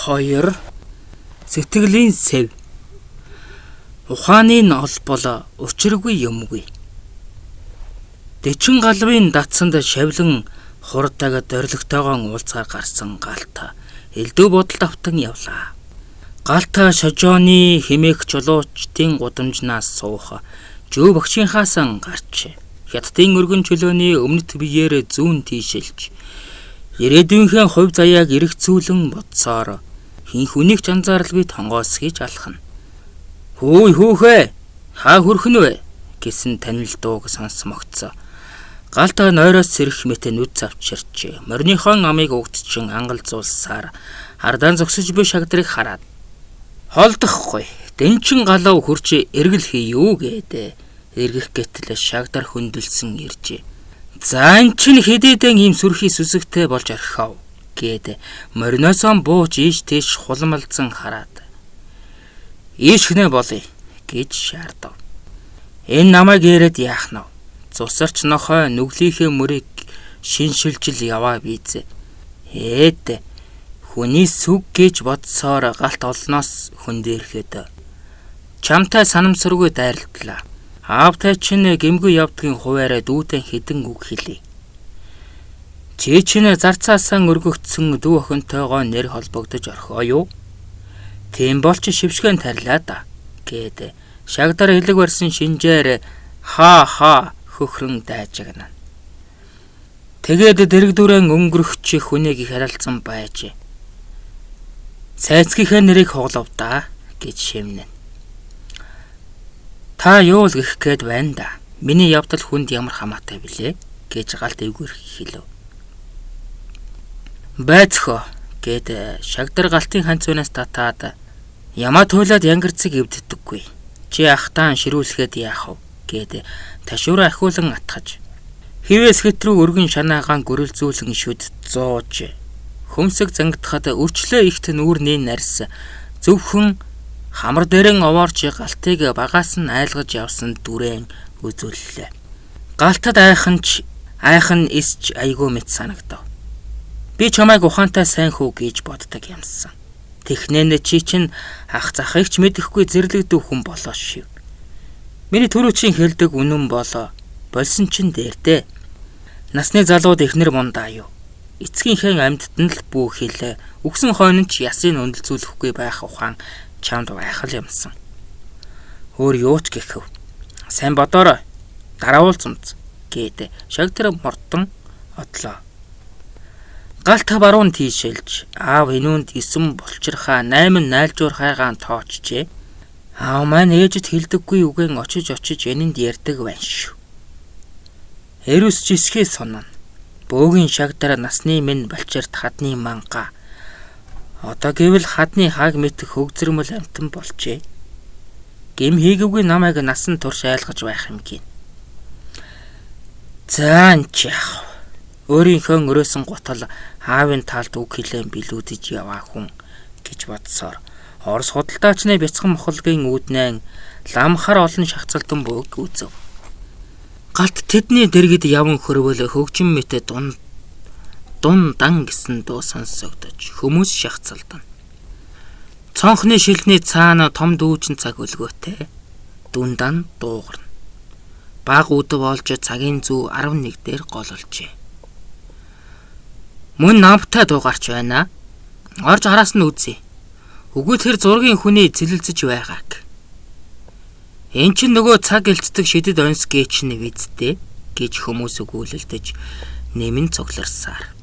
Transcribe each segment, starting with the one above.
2. Сэтгэлийн сэв. Ухааны нь олбол учиргүй юмгүй. Дэчин галвын датсанд шавлан хурдаг дөрөлгтойгоон уулзгаар гарсан галт элдв бодолд автан явлаа. Галт шожооны хэмээх чулуучдын гудамжнаас суух жөө багшийнхаас гарч хятадын өргөн чөлөөний өмнөд биеэр зүүн тийшэлж ирээдүйнхээ хувь заяаг эргцүүлэн бодсоор хэн хүнийг ч анзааралгүй тонгоос хийж алхана. "Хөөй хүүхээ, хаа хүрхэн вэ?" гэсэн танил дууг сонсмогцоо. Галт нойроос сэрэх мэт нүд цавчирч мориныхон амыг угдчин ангалзуулсаар ардаан зогсож буй шагдрыг хараад "Холдохгүй. Дэнчин галав хурч эргэл хийю" гэдэг эргэх гэтэл шагдар хөндлөсөн иржээ. "За эн чинь хэдийдэн ийм сүрхий сүсэгтэй болж орхив" гээд мориноосоо бууж ийш тийш хулмалзан хараад "Ийш хнэ болъё" гэж шаардав. "Энэ намайг яриад яах нь вэ? Цусарч нохой нүглийнхээ мөрийг шиншилж л яваа бийзэ. Ээд хүний сүг гэж бодсоор галт олноос хөндөрхэд чамтай санамсаргүй дайралтлаа. Аавтай чинь гэмгүй явдгийн хуваараа дүүтэн хэдэн үг хэлье. Чи чинь зарцаасаа өргөгдсөн дүү охинтойгоо нэр холбогдож орхио юу? Тийм бол чи шившгэн тарилаа да" гээд шагдар элэг барьсан шинжээр хаа хаа хөхрөн дайжигна. Тэгээд дэрэг дүрэн өнгөрөх чи хүнийг их харалзан байж "Сайцгийнхээ нэрийг хуглав да" гэж шивнэ. "Та юу л гэх гээд байна да. Миний явдал хүнд ямар хамаатай билээ" гэж галт эвгүйрх хэлв. "Байцхөө" гээд шагдар галтын ханцванаас татаад "Ямаа туйлаад янгарцыг эвддэггүй. Чи ахтаан ширүүлэхэд яах вэ?" гээд ташуураа ахиулан атгаж хивээс хэт рүү өргөн шанаагаан гөрөлзүүлэн шүд зууж хөмсөг зангидахад өрчлөө ихт нүүрний нарс зөвхөн хамар дээрэн овоорч галтыг багаас нь айлгаж явсан дүрэн үзүүллээ. Галтад айхан ч айхан эсч айгүй мэт санагдав. "Би чамайг ухаантай сайн хүү гэж боддог юмсан. Тэхнэн чи чинь ах захыг ч мэдэхгүй зэрлэгдүү хүн болоо шив. Миний түрүүчийн хэлдэг үнэн болоо болсон чинь дээр дээ. Насны залууд эхнэр мундаа юу. Эцгийнхээ амьдад нь л бүү хэл үгсэн хойно ч ясын үнэлзүүлэхгүй байх ухаан чамд байх л юмсан. Өөр юу ч гэхэв. Сайн бодоорой. Дараавал зумц" гээд шагтар мордон одлоо. Галт баруун тийшэлж аав энүүнд 9 булчирхаа 8 найлжуурхайгаан тоочжээ. Аав маань ээжэд хэлдэггүй үгэн очиж очиж энэнд ярьдаг байна шүү. Эрүс жисхээ сонно. Бөөгийн шагдар насны минь балчирт хадны манга. Одоо гэвэл хадны хаг мэт хөгзөрмөл амтан болжээ. Гэм хийгээгүй намайг насан турш айлгаж байх юм гин. За энэ ч яах вэ? Өөрийнхөө өрөөсөн гутал аавын талд үг хэлэн билүүдэж яваа хүн гэж бодсоор Орос худалдаачны бяцхан мохолгийн үүднэн ламхар олон шахацалдан бөөг үзв. Галт тэдний дэргэд яван хөрвөл хөгжин мэт дун дун дан гэсэн дуу сонсогдож хүмүүс шахацалдан. Цонхны шилний цаана том дүүжин цаг өлгөөтэй дүн дан дуугарна. Баг үдэв олж цагийн зүү 11 дээр гололжээ. "Мөн намтай дуугарч байна. Орж араас нь үзье. Үгүй тэр зургийн хүний цэлэлзэж байгааг. Эн чинь нөгөө цаг элцдэг шидэд онс гээч нь визтэй" гэж хүмүүс өгүүлэлдэж нэмэн цугларсаар.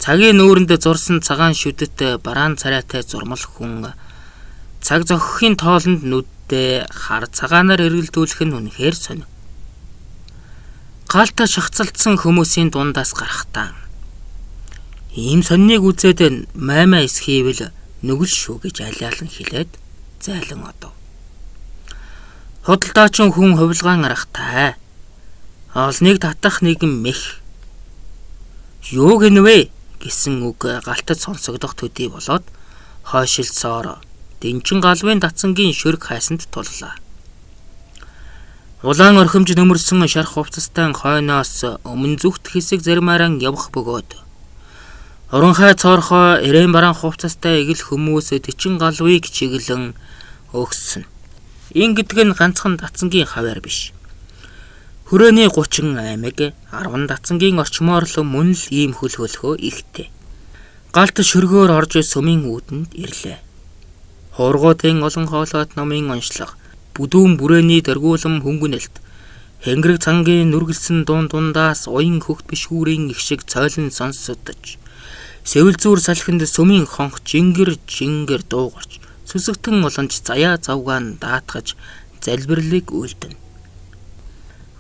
Цагийн нүүрэнд зурсан цагаан шүдэт бараан царайтай зурмал хүн цаг зохихын тоолонд нүддээ хар цагаанаар эргэлдүүлэх нь үнэхээр сонин. Галта шахацалдсан хүмүүсийн дундаас гарахтаа "Ийм сонныг үзээд маймаа эсхийвэл нүгэл шүү" гэж алиалан хэлээд зайлан одов. Худалдаачин хүн хувилгаан аргатай. Олныг татах нэгэн мэх. "Юу гинвэ?" гэсэн үг галтад сонсогдох төдий болоод хойшилсоор дэнчин галвын датсангийн шөрг хайсанд туллаа. Улаан орхимж нөмөрсөн шарх хувцастай хойноос өмнө зүгт хэсэг заримаараа явах бөгөөд Уранхай цоорхоо эрээн бараан хувцастай эгэл хүмүүс төчин галвыг чиглэн өгсөн. Ин гэдэг нь ганцхан дацангийн хаваар биш. Хүрээний 30 аймаг 10 дацангийн орчмоор л мөн л ийм хөл хөлхөө ихтэй. Галт шөргөөр орж сүмийн үүдэнд ирлээ. Хуургуудын олон хоолойт номын онцлог, бүдүүн бүрээний дөргүүлэн хөнгөнөлт, хэнгэрэг цангийн нүргэлсэн дуун дундаас уян хөхт бишгүүрийн их шиг цойлон сонсодож, сэвэл зүүр салхинд сүмийн хонх жингэр жингэр дуугарч, сүсэгтэн уланж заяа завгаан даатгаж залбирлыг үйлдэнэ.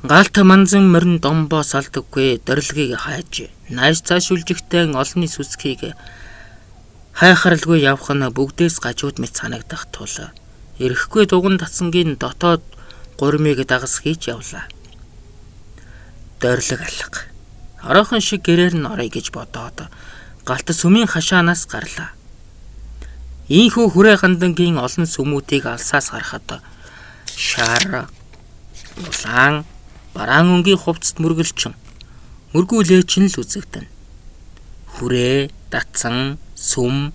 Галт манзан морин домбоо салдаггүй дөрилгийг хайж, нааш цааш үлжигтэй олонний сүсгийг хайхралгүй явах нь бүгдээс гажууд мэт санагдах тул эрэхгүй дуган татсангийн дотоод гурмыг дагас хийж явлаа. Дөрилг алга. Оройхон шиг гэрээр нь оръё гэж бодоод галт сүмийн хашаанаас гарлаа. Ийхүү хүрээ гандангийн олон сүмүүтийг алсаас харахад шар, улаан, бараан өнгийн хувцас мөргөлчин мөргүүлээч нь л үзэгдэнэ. Хүрээ, датсан, сүм,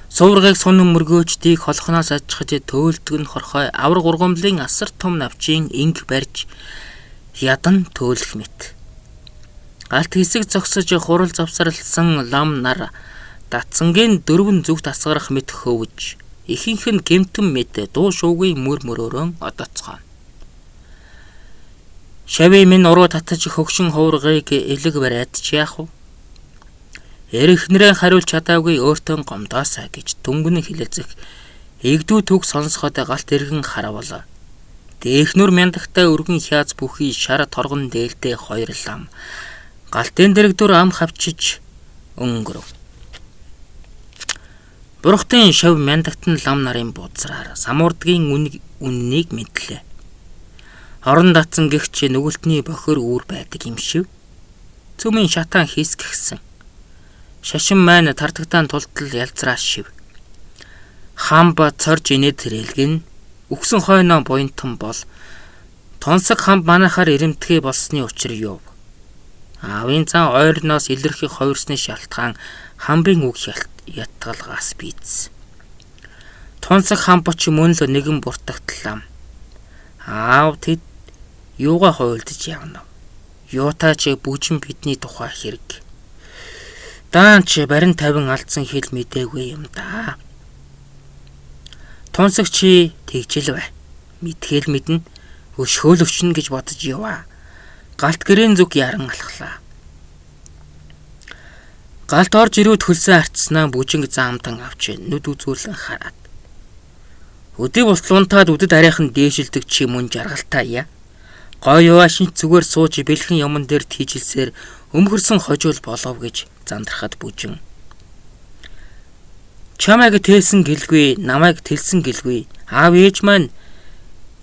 суургыг сунан мөргөөчдийг холхоноос ажихж төөлдөг нь хорхой авар гургамлын асар том навчийн инг барьж ядан төөлөх мэт. Галт хэсэг зогсож хурал завсарласан лам нар датсангийн дөрвөн зүгт асгарах мэт хөвж ихэнх нь гэмтэн мэт дуу шуугийн мөр мөрөөрөн одоцгоо. Шавийн минь уруу татаж хөгшин хуврагыг элэг бариад ч яах вэ? Эрхнэрээ хариулж чадаагүй өөртөө гомдоосаа гэж дүнгэнэ хилэлцэх эгдүү төг сонсоход галт эргэн харавал. Дээхнүр мяндагтай өргөн хяаз бүхий шар торгон дээлтэй хоёр лам галтын дэрэгдүр ам хавчиж өнгөрөв. Бурхтын шав мяндагтан лам нарын бузраар самуурдгийн үннийг мэдлээ. Орон датсан гихч нүгэлтний бохир үүр байдаг юм шив. Цөмийн шатаан хийсгэгсэн. Шашин маань тардагдаан тултал ялзраа шив. Хамба цорж инээд тэрэлгэн үхсэн хойноо буянтан бол тунсаг хамб манайхаар ирэмтгий болсны учир юу? Аавын зан ойрноос илэрхий ховирсны шалтгаан хамбын үг ятгалгаас бийдсэн. Тунсаг хамб ч мөн л нэгэн буртагтлаа. Аав тэд юугаа хуйлдаж явна. Юутай ч бүжин бидний тухай хэрэг. Даан ч барин тавин алдсан хэл мдээгүй юм да. Тунсаг чи тэгжэл бай. Мэдгээл мэднэ. Өшөөл өчнө гэж бодож яваа. Галт гэрийн зүг яран алхлаа. Галт орж ирүүд хөлсөө арчснаа бүжинг заамдан авч нүд үзүүлэн хараад. Өдий болтол унтаад үдэд арайхан дээшилдэг чи мөн жаргалтай яа. Гой яваа шинч зүгээр сууж бэлхэн юмн дээр тийжилсээр өмхөрсөн хожуул болов гэж зандрахад бүжин. Чамайг тээсэн гэлгүй, намайг тэлсэн гэлгүй. Аав ээж маань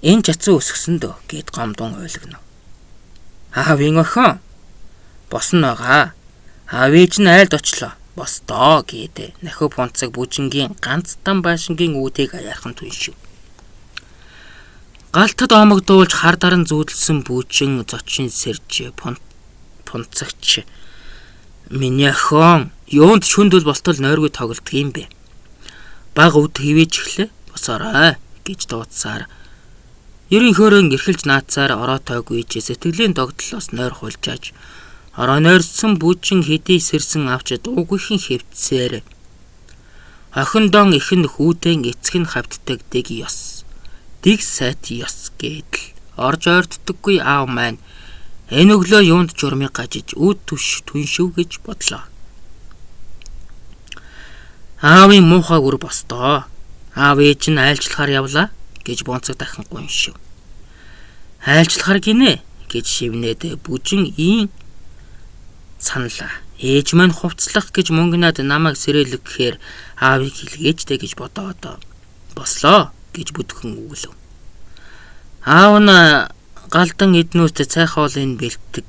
энэ чацсан өсгсөн дөө гэд гомдон ойлгоно. Аавын охин босно байгаа. Аав ээж нь айлд очлоо. Босдоо гээд нахив пунцаг бүжингийн ганц там байшингийн үүдийг аяархан түншив. Галтад омогдуулж хар даран зүүдэлсэн бүжин зочин сэрж пунцагч миний охин юунд шүндөл болтол нойргүй тоглодог юм бэ? Баг үд хивээж эхлэ босоорой гэж дуудсаар ерэн хөөрөн эрхэлж наацаар ороотойгүй ч сэтгэлийн догтлоос нойр хулжааж ороо нойрсон бүжин хэдий сэрсэн авч дуугүйхэн хэвтсээр охиндон ихэн хүүтэн эцэг нь хавтдаг дэг ёс дэг сайт ёс гэдэл орж ойртдоггүй аав маань энэ өглөө юунд журмыг гажиж үд түш түншив гэж бодлоо. Аавын муухай үр босдоо. Аав ээж нь айлчлахаар явлаа гэж бонцог дахин гуншив. Айлчлахаар гинэ гэж шивнээд бүжин ийн саналаа. Ээж маань хувцлах гэж мөнгөнаад намайг сэрээлэг гэхээр аавыг хэлгээжтэй гэж бодоод бослоо гэж бүдгэн үгэлв. Аав нь галдан эднүүст цай хоолыг бэлтгэг.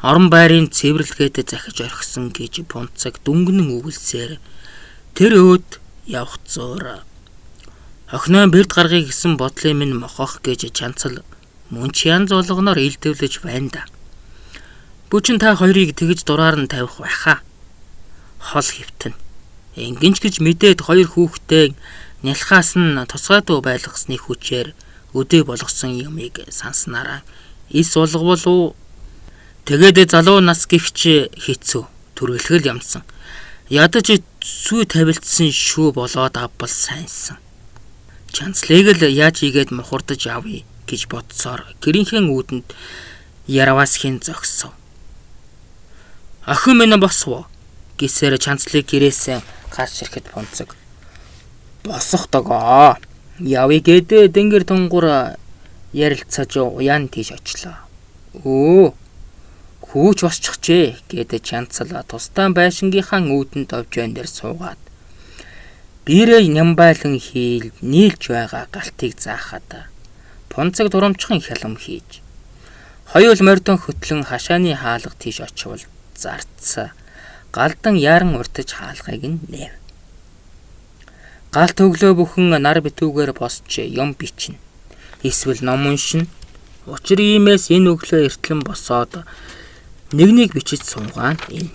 Орон байрын цэвэрлэгээд захиж орхисон гэж пунцаг дүнгэнэн үгэлсээр тэр өөд явах зуур. Охиноо бэрд гаргая гэсэн бодлын минь мохох гэж чанцал мөн ч янз болгоноор илдэвлэж байна да. Бүчин та хоёрыг тэгж дураар нь тавих байхаа. хол хэвтэнэ. Ингэнч гэж мэдээд хоёр хүүхдээ нялхаас нь тусгайдуу байлгасны хүчээр өдөө болгосон юмыг санснараа эс улгавал уу? Тэгээд залуу нас гихч хэцүү түргэлгэл ямсан. Ядаж зүй тавилцсан шүү болоод авбал сайнсан. Чанцлыг л яаж ийгээд мухардаж авъя гэж бодсоор гэрийнхээ үүдэнд яраваас хэн зогсов. Охин минь босвоо гэсээр чанцлыг гэрээс гарч ирэхэд Пунцэг босох догоо. Явъя гэдэг дөнгөр тунгур ярилцаж уяан тийш очлоо. Өө хүүч босчихжээ гэдэг чанцал тусдаа байшингийнхаа үүдэнд овжоон дээр суугаад бирээ нямбайлан хийл нийлж байгаа галтыг заахад Пунцэг дурамчхан хялам хийж хоёул мордон хөтлөн хашааны хаалга тийш очивол зарцсан. Галдан яаран уртаж хаалгыг нь нээв. Галт өглөө бүхэн нар битүүгээр босч юм бичнэ. Эсвэл ном уншина. Учир иймээс энэ өглөө эртлэн босоод нэг нэг бичиж сунгаан энэ.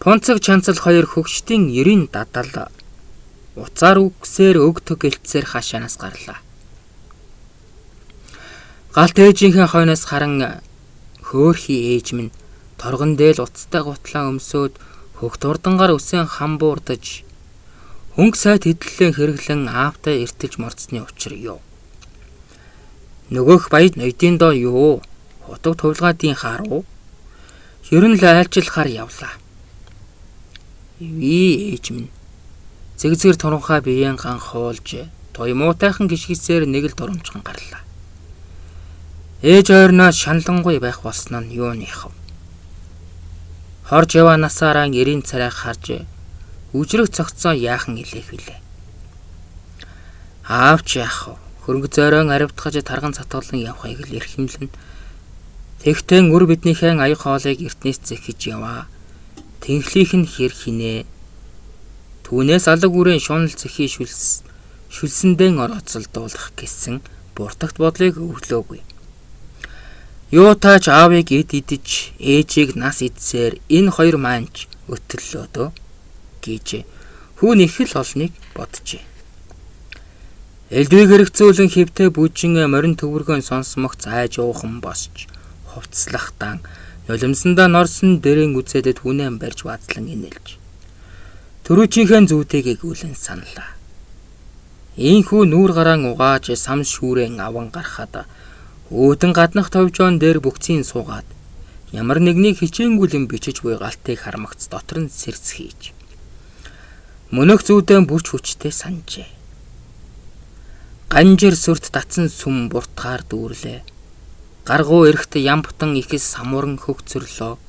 Пунцэг чанцал хоёр хөгшдийн ерийн дадал уцаар үгсээр өг төг гэлтсээр хашаанаас гарлаа. Галт ээжийнхээ хойноос харан хөөхий ээж минь торгон дээл уцтай гутлаа өмсөөд хөх дурдангаар үсэн хамбуурдаж өнгө сайд хэдлэн хэрэглэн аавтай эртэлж морцсны учир юу. Нөгөөх баяд ноёдын доо юу? Хутаг тувлгаадын хаар уу? Ер нь л айлчлахаар явлаа. Ивээ ээж минь. Зэгзгэр туранхай биеэн ган хуулж туй муутайхан гიშгисээр нэг л дурамчхан гарлаа. Ээж ойрноо шаналнгүй байх болсон нь юу нөх вэ? Хорж яваа насаараа эрийн царай харж үжрэг цогцоо яахан илээх вүлээ. Аавч яах вэ? Хөрөнгө зөөрөн аривтгаж тарган цатгалан явахыг л эрхэмлэн. Тэгтэн үр биднийхэн аяг хоолыг эртнээс зэхэж яваа. Тэнхлийнх нь хэр хинэ. Түүнээс алаг үрэн шунал зэхий шүлсэндэн орооцолдуулах гэсэн буртагт бодлыг өвлөөгүй. Юу таач аавыг эд идэж, ээжийг нас идсээр энэ хоёр маанч өтөллөө дөө гэж хүүн их л олныг боджээ. Элдвийг хэрэгцүүлэн хэвтэ бүжин морин төвөргөн сонсмох зайж уухан босч хувцлахтан нулимсандаа норсон дэрэн үзээд түүнээ барьж баазлан инээлж. Төрүүчийнхээ зүүдийг гүйлэн саналаа. Ийхүү нүүр гараан угааж сам шүүрэн аван гарахад үүдэн гаднах товжоон дээр бүгцийн суугаад ямар нэгнийг хичээнгүлэн бичиж буй галтыг хармагц дотор нь сэрц хийж. Мөнөх зүүдэн бүрч хүчтэй санджээ. Ганжир сүрт татсан сүм буртгаар дүүрлээ. Гаргуу эрэхт ямбтан ихэс самуран хөгцөрлөө.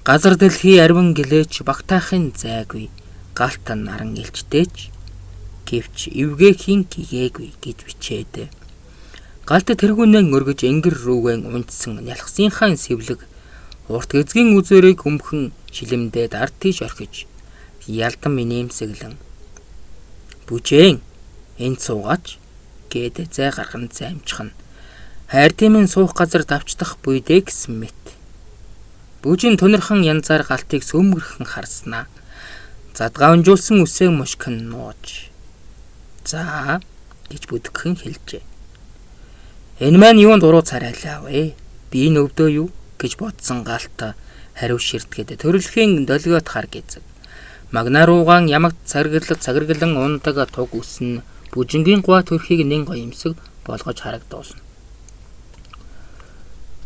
Газар дэлхий ариван гэлээч багтаахын зайгүй. Галт наран илчдээч гэвч эвгээхийн гээгүй гэж бичээд. Галт тэргүүнээ өргөж энгэр рүүгэн унтсан нялхсынхаа сэвлэг урт эзгийн үзээрийг өмхөн шилэмдээд ард тийш орхиж ялдан миниймсэглэн бүжээн энд суугаач гээд зай гарган займчихна. Хайр тимэн суух газар давчдах буйдэ гэсэн мэт. Бүжин тунирхан янзаар галтыг сөмгөрхөн харснаа. Задгаанжуулсан үсээ мушгин нууж. За гэж бүдгхэн хэлжээ. Энэ маань юунд уруу царайлаа вэ? Би энэ өвдөө юу гэж бодсон галт хариу ширтгээд төрөлхийн долгиот хар гэзэг. Магна руугаан ямагт цагиргалан ундаг туг үсэн бүжингийн гуай төрхийг нэн гоёмсог болгож харагдуулна.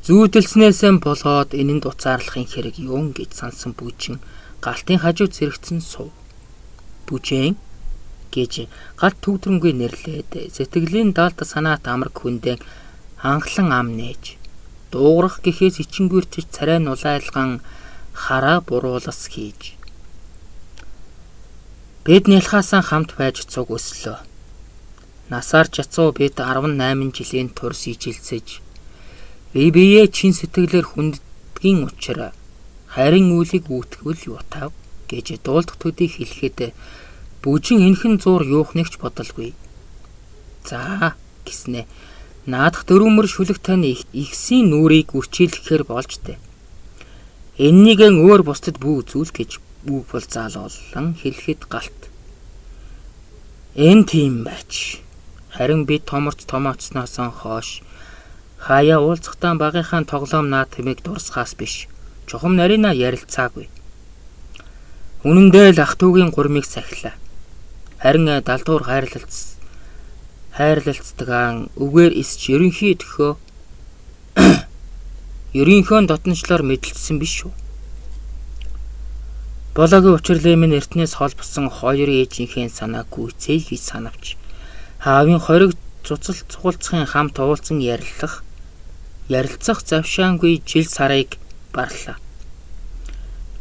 Зүүдэлснээсээ болоод энэнд уцаарлахын хэрэг юун гэж сансан бүжин галтын хажууд зэрэгцэн сув. Бүжээн гэж галт түгдрэнгүй нэрлээд сэтгэлийн далд санаат амраг хүндэн анхлан ам нээж дуугарах гэхээс ичингүртэж царай нулайлган хараа буруулас хийж. Бид нялхаасаа хамт байж цуг өслөө. Насаар чацуу бид 18 жилийн турш ижилсэж би биеэ чин сэтгэлээр хүнддгийн учир харин үйлийг үүтгэвэл юу тав гэж дуулдах төдий хэлэхэд бүжин энхэн зуур юухныг ч бодолгүй. За гэснэ. Наадах дөрвөмөр шүлэг тань ихсийн нүрийг үрчийлэхээр болж тэ. Эннийгэн өөр бусдад бүү үзүүл гэж үг бол заалуулан хэлэхэд галт. Энэ тийм байж. Харин би томорч томооцсноос хойш хаяа уулзахдаа багийнхаа тоглоом наадмыг дурсахаас биш. Чухам нарийнаа ярилцаагүй. Үнэндээ л ах дүүгийн гурмыг сахилаа. Харин далдуур хайрлалцдаг үгээр эсч ерөнхий төхөө ерөнхөө дотночлоор мэдлсэн биш үү? Бологийн учирлын минь эртнээс холбосон хоёр ээжийнхээ санааг гүйцээе гэж санавч аавын хориг цуцал цугулцахын хамт уулзан ярилцах завшаангүй жил сарыг барлаа.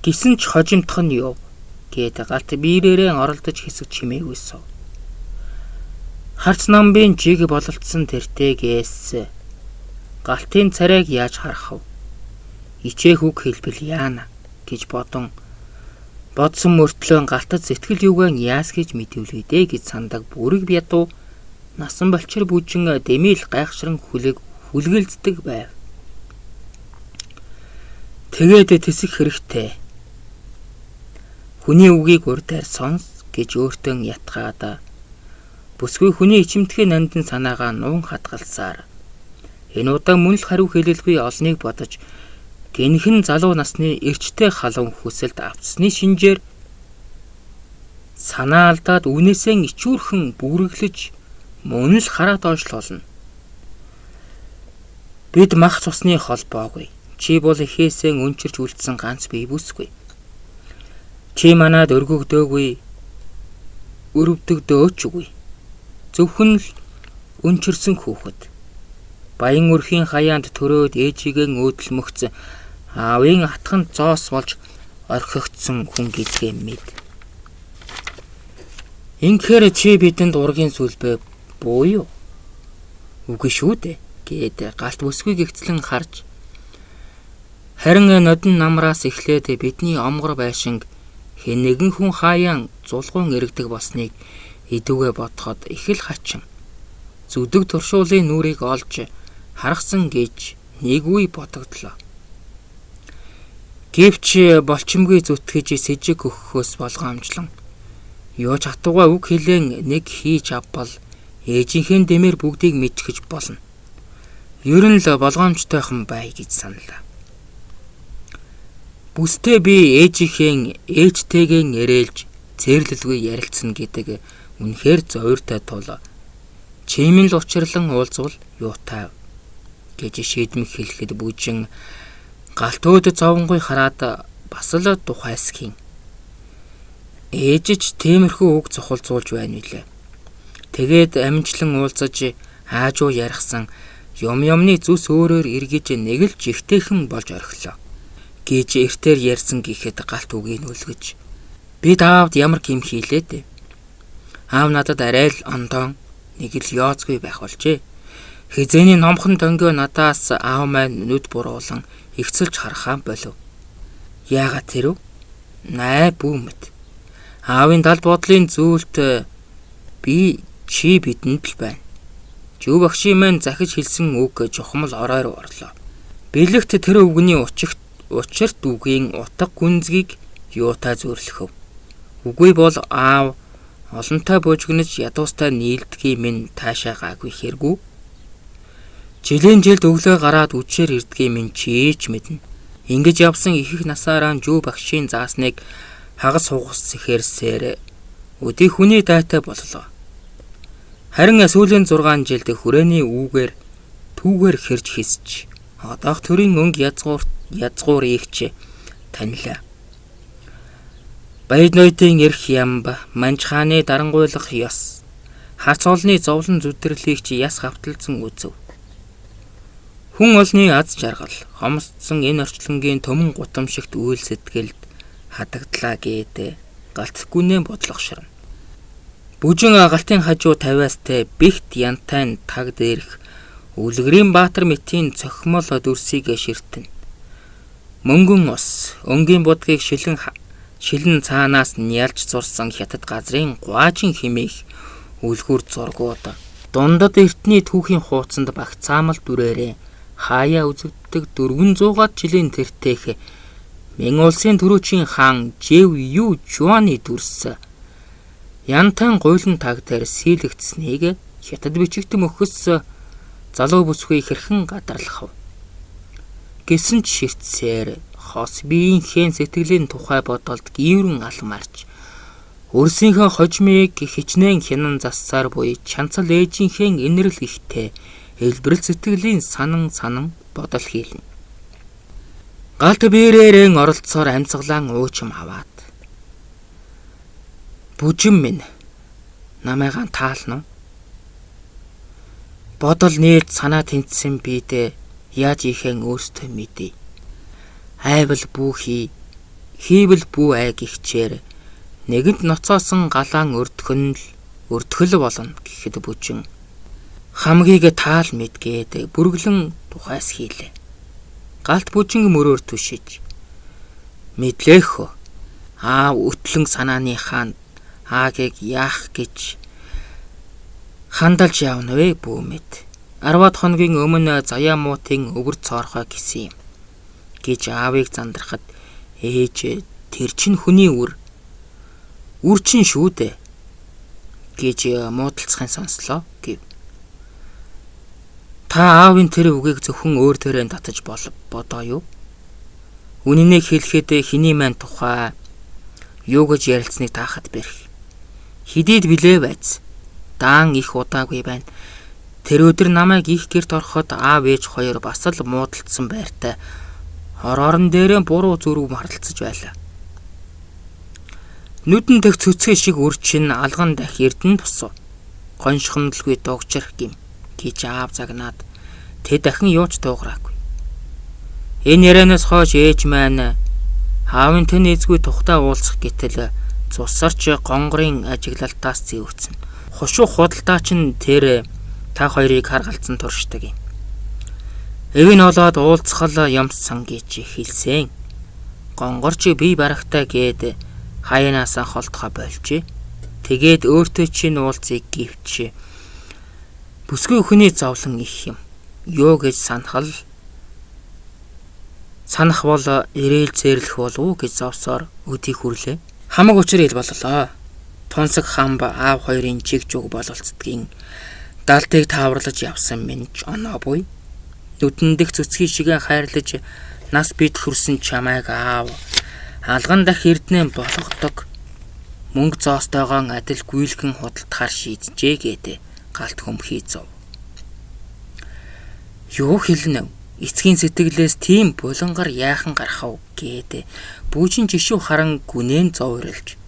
Гисэн ч хожимдох нь юу гээд галт биерээрээ оролдож хэсэг чимээгүй суув. Харц намбын жиг бололцсон тэртээгээс галтын царайг яаж харах вэ? Ичээх үг хэлбэл яана гэж бодсон мөртлөө галтад сэтгэл юугаан яас гэж мэдвэлгүй дээ гэж сандаг бүрэг ядуу насан болчир бүжин дэмийл гайхшран хүлгэлздэг байв. Тэгээд тэсэх хэрэгтэй. Хүний үгийг урдаар сонс гэж өөртөө ятгаад бүсгүй хүний ичимтгий нандин санаагаа нуун хадгалсаар энэ удаа мөн л хариу хэлэлгүй олныг бодож гинхэн залуу насны эрчтэй халуун хүсэлд автсны шинжээр санаа алдаад үнээсээ ичүүрхэн бүргэлж мөн л хараа доошлуулна. Бид мах цусны холбоогүй. Чи бол эхээсээ өнчирч үлдсэн ганц бие бүсгүй. Чи манад өргөгдөөгүй, өрөвдөгдөөч үгүй. Зөвхөн л өнчирсөн хүүхэд. Баян өрхийн хаяанд төрөөд ээжигээ өөдөлмөгц аавын атхан зоос болж орхигдсон хүн гэдгээ мэд. Ингэхээр чи бидэнд ургийн сүлбэ буу юу? Үгүй шүү дээ гээд галт бүсгүй гэгцлэн харж харин нодон намраас эхлээд бидний омгор байшинг хэн нэгэн хүн хаяан зулгуун эргэдэг болсныг идүүгээ бодоход их л хачин зүдэг туршуулын нүрийг олж харгасан гэж нэг үе бодогдлоо. Гэвч болчимгүй зүтгэж сэжиг өгөхөөс болгоомжлон юу ч хатууга үг хэлэн нэг хийж авбал ээжийнхээ дэмээр бүгдийг мэдчихэж болно. Ер нь л болгоомжтойхон бай гэж саналаа. Бүстэй би ээжийнхээ ээжтэйгээ нэрэлж цэрлэлгүй ярилцсан гэдэг үнэхээр зовиртой тул чимэн л учирлан уулзвал юутай гэж шийдмэх хэлэхэд бүжин галтууд зовонгүй хараад бас л тухайсхийн. Ээж ч тиймэрхүү үг цохолзуулж байна билээ. Тэгээд амжилан уулзаж аажуу ярихсан юмны зүс өөрөөр эргэж нэг л жигтэйхэн болж орхилоо гэж эртээр ярьсан гэхэд галт үгийг үлгэж бид аавд ямар гим хийлээ дээ. Аав надад арай л ондоон нэг л ёоцгүй байх болжээ. Хизээний номхон дөнгөө надаас аав маань нүд буруулан ихцэлж харахаа болов. Яагаад тэрв? Най бүү мэт. Аавын далд бодлын зүйлт би чи бидэнд л байна. Жив багшийн маань захиж хэлсэн үг чухамл орой руу орлоо. Бэлэгт тэр үгний учирт үгийн утга гүнзгийг юутай зөөрлөх вэ? Үгүй бол аав олонтой бужигнаж ядуустай нийлдгийг минь таашаа гаагүй хэргүү. Жилийн жилд өглөө гараад үдшээр ирдгийг минь чийч мэднэ. Ингэж явсан их их насаараа жүү багшийн заасныг хагас хугас сэхэрсээр өдий хүний дайтай боллоо. Харин сүүлийн 6 жилд хүрээний үүгээр түүгээр хэрж хийсч одоох төрийн өнгө язгуур игч танилаа. Баяд ноёдын эрх ямб, Манж хааны дарангуйлах ёс, харц олны зовлон зүтрлийг чи яс хавталзан үзв. Хүн олны аз жаргал, хомсдсон энэ орчлонгийн төмөн гутамшигт үйл сэтгэлд хадагдлаа гээд галт гүнээ бодлого ширнэ. Бүжин галтын хажуу тавиастай бэгт янтайн таг дээрх үлгэрийн баатар мэтийн цохимол дүрсийг ширтэн. Мөнгөн ус, өнгийн будгийг шилэн цаанаас нялж зурсан хятад газрын гуажин химээх үлгүүр зургууд дундад эртний түүхийн хуудсанд багцаамал дүрээрээ хаяа үзэгддэг 400-аад жилийн тэртээх Мин улсын түрүүчийн хаан Жив Ю Жуаны дүрс Янтан гуйлан таг дээр сийлэгдсэнийг хятад бичигт мөхөс залуу бүсгүй хэрхэн гадарлах вэ? Гэсэн ч ширтсээр хос биеийнхээ сэтгэлийн тухай бодолд гийврэн алмарч өрсийнхээ хожмыг хичнээн хянан зассаар буй чанцал ээжийнхээ инэрл ихтэй элбэрэл сэтгэлийн санан санан бодол хийлнэ. Галт биерээрэн оролцсоор амьсгалан уучим аваад бүжин минь намайгаан таална уу? Бодол нээлт санаа тэнцсэн бидээ яаж ихэн өөртөө мэдээ. Айвал бүү хий, хийвэл бүү ай гихчээр нэгэнд ноцоосон галаан өрдөхөн л өрдөхөл болно гэхэд бүжин хамгийг таал мэдгээд бүрглэн тухайс хийлээ. Галт бүжинг мөрөөр түшиж мэдлээх аав өтлөн санааны хаан аагийг яах гэж хандалж явна вэ бүү мэд. 10 хоногийн өмнө заяа муутын өвөр цоорхой гэсэн юм гэж аавыг зандрахад ээж тэр чинь хүний үр үр чинь шүү дээ гэж муудалцахын сонслоо гэв. Та аавын тэр үгийг зөвхөн өөр дээрээ татаж бодоо юу? Үнэнийг хэлэхэд хэний маань тухай юу гэж ярилцсаныг таахад бэрх. Хидийд билээ байц. Даан их удаагүй байна. Тэр өдөр намайг их гэрт ороход аав ээж хоёр бас л муудалцсан байртай. Орон дээрээ буруу зүрх марлцаж байлаа. Нүдэн дэх цөцгөө шиг үр чинь алган дах эрдэнэ босов. Гоншхомдлгүй дугжир гим гэж аав загнаад тэ дахин юуч дуугараагүй. Энэ ярианаас хойш ээж маань аавын тэн эзгүй тухтай уулзах гэтэл цусарч гонгорын ажиглалтаас зэвүүцэн. Хушуу худалдаа чинь тэр та хоёрыг хар галзан туршдаг юм. Эвэн олоод уулзхал юмсан гэж хэлсэн. Гонгорч бие барагтай гээд хаянаасаа холдохоо болжээ. Тэгээд өөртөө чинь уулзъя гэвч бүсгүй хүний зовлон их юм. Юу гэж санах бол ирээл зээрлэх болов уу гэж зовсоор өдийг хүрлээ. Хамаг учир ил боллоо. Тунсаг хамб аав хоёрын чиг жуг бололцдгийн далтыг тааварлаж явсан минь ч оноо буй. Нүдэн дэх цөцгий шигээ хайрлаж нас бит хөрсөн чамайг аав алган дах эрдэнэ болгодог мөнгө зоостойгоон адил гүйлгэн худалдахаар шийджээ гэдэг галт хөмхий зов. Юу хэлнэ? Эцгийн сэтгэлээс тийм булангар яахан гарах вэ гээд бүүжин жишүү харан гүнэн зоврилж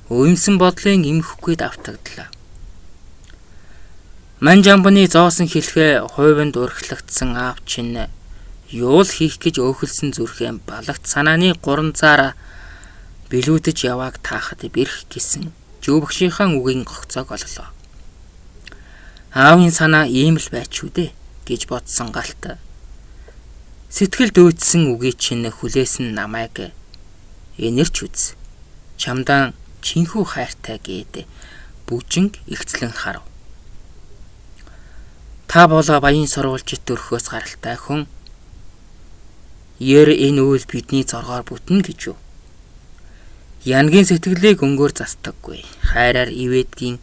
уймсан бодлын эмхэхгүй давтагдлаа. Манжамбны зоосон хэлхээ хувинд урхлагдсан аав чинь юу л хийх гэж өөхөлсөн зүрхээ балагт санааны гуранзаараа билүүдэж явааг таахад бэрх гэсэн жүүбгшийнхаа үгийн гогцоог оллоо. Аавын санаа ийм л байж шүү дээ гэж бодсон галт сэтгэл дөөцсөн үгийг чинь хүлээсэн намайг энерч үз. Чамдаан чинхүү хайртай гээд бүжинг ихцлэн харав. Та болоо баян сурвалжит өрхөөс гаралтай хүн. Ер энэ үйл бидний зоргоор бүтнэ гэж юу? Янгийн сэтгэлийг өнгөөр застаггүй. Хайраар ивэдгийн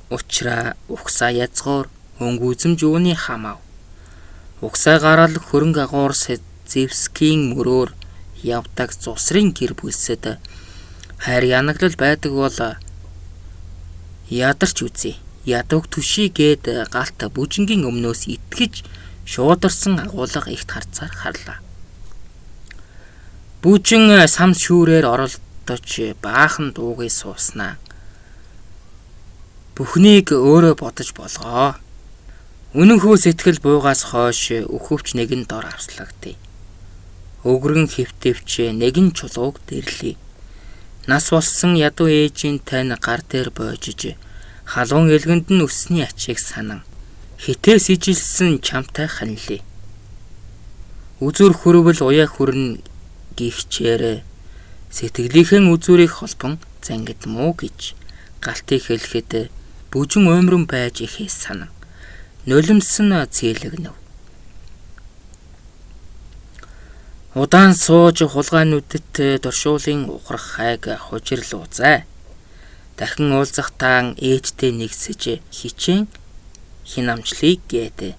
учраа угсаа язгуур өнгө үзэмж үүний хамаав. Угсаа гарал хөрөнгө агуур зэвсгийн мөрөөр явдаг зусрын гэр бүлсэд хайр янаглал байдаг бол ядарч үзье. Ядууг түший гээд галт бүжингийн өмнөөс итгэж шуударсан агуулга ихт харцаар харлаа. Бүжин сам шүүрээр оролдож баахан дуугүй сууснаа. Бүхнийг өөрөө бодож болгоо. Үнэнхүү сэтгэл буугаас хойш өхөвч нэгэн дор авслагдъя. Өгрөн хэвтэвч нэгэн чулууг дэрлээ. Нас болсон ядуу ээжийн тань гар дээр боожиж халуун элгэнд нь өссний ачийг санан хитээс ижилсэн чамтай ханилээ. Үзүр хөрвөл уяа хүрнэ гихчээр сэтгэлийнхэн үзүүрийг холбон зангидмуу гэж галтыг хэлэхэд бүжин уймран байж ихээс санан нулимсан цэлэгнэв. Удаан сууж хулгай нүдэт доршуулын ухрах хайг хужирлуузай. Дахин уулзах таан ээжтэй нэгсэж хичээн хинамжлыг гээд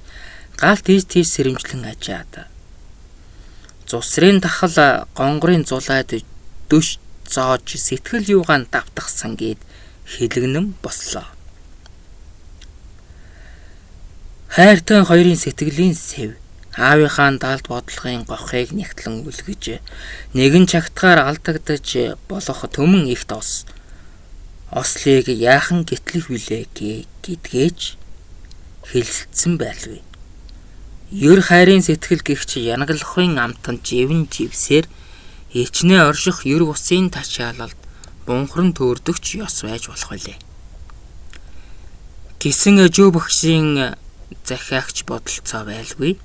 галт тийш тийш сэрэмжлэн ажаад. Зусрын тахал гонгорын зулайд дөш зоож сэтгэл юугаан давтахсан гээд хэлэгнэн бослоо. Хайртай хоёрын сэтгэлийн сэв аавынхаа даалд бодлогын гохыг нягтлан үлгэж нэгэн чагтгаар алдагдаж болох төмөн ихт ос ослыг яахан гэтлэх вүлээ гэдгээч хэлэлцсэн байлгүй. Ер хайрын сэтгэл гихч янаглахын амтан живэн живсээр ичнээ орших ер бусын тачаалалд бунхран төөрдөгч ёс байж болох билээ. Гисэн жөө багшийн захиагч бодолцоо байлгүй.